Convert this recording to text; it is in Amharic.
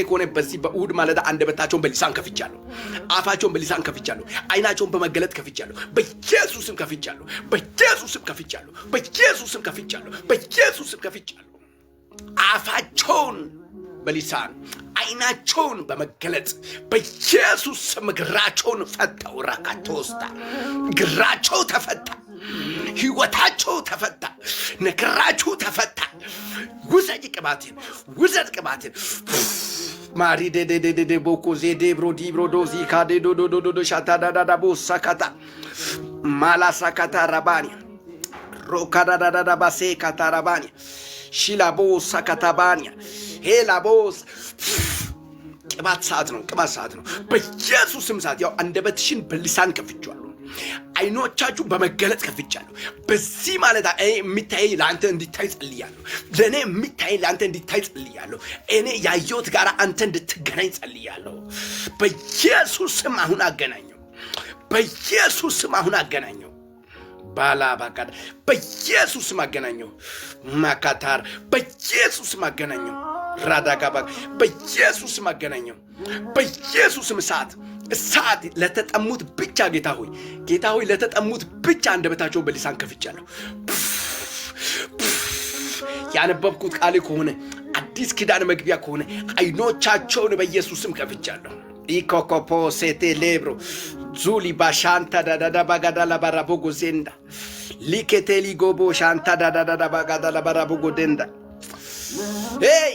ከሆነ በዚህ በእሁድ ማለዳ አንደበታቸውን በሊሳን ከፍቻለሁ። አፋቸውን በሊሳን ከፍቻለሁ። አይናቸውን በመገለጥ ከፍቻለሁ። በኢየሱስም ከፍቻለሁ። በኢየሱስም ከፍቻለሁ። በኢየሱስም ከፍቻለሁ። በኢየሱስም ከፍቻለሁ። አፋቸውን በሊሳን፣ አይናቸውን በመገለጥ በኢየሱስ ስም እግራቸውን ፈታው። ራካቶስታ እግራቸው ተፈታ። ህይወታቸው ተፈታ። ነገራችሁ ተፈታ። ውሰጅ ቅባትን፣ ውሰድ ቅባትን። ማሪ ደደደደ ቦኮ ዜዴ ብሮዲ ብሮዶዚ ካዴ ዶዶዶዶ ሻታዳዳዳ ቦሳካታ ማላሳካታ ራባኒ ሮካዳዳዳዳ ባሴ ካታራባኒ ሺላቦሳ ካታባኒ ሄላቦስ። ቅባት ሰዓት ነው። ቅባት ሰዓት ነው። በኢየሱስም ሰዓት ያው አንደበትሽን በልሳን ከፍቼዋለሁ። አይኖቻችሁ በመገለጽ ከፍቻለሁ። በዚህ ማለት እኔ የሚታይ ለአንተ እንዲታይ ጸልያለሁ። ለእኔ የሚታይ ለአንተ እንዲታይ ጸልያለሁ። እኔ ያየሁት ጋር አንተ እንድትገናኝ ጸልያለሁ። በኢየሱስ ስም አሁን አገናኘው። በኢየሱስ ስም አሁን አገናኘው። ባላ ባካዳ በኢየሱስ ስም አገናኘው። ማካታር በኢየሱስ ስም አገናኘው። ራዳጋባ በኢየሱስ ስም አገናኘው። በኢየሱስ ስም እሳት፣ እሳት ለተጠሙት ብቻ። ጌታ ሆይ፣ ጌታ ሆይ፣ ለተጠሙት ብቻ አንደበታቸውን በሊሳን ከፍቻለሁ። ያነበብኩት ቃል ከሆነ፣ አዲስ ኪዳን መግቢያ ከሆነ አይኖቻቸውን በኢየሱስ ስም ከፍቻለሁ። ኢኮኮፖ ሴቴ ሌብሮ ዙሊ ባሻንታ ዳዳዳ ባጋዳላ ባራቦጎ ዜንዳ ሊኬቴሊ ጎቦ ሻንታ ዳዳዳዳ ባጋዳላ ባራቦጎ ደንዳ። ሄይ።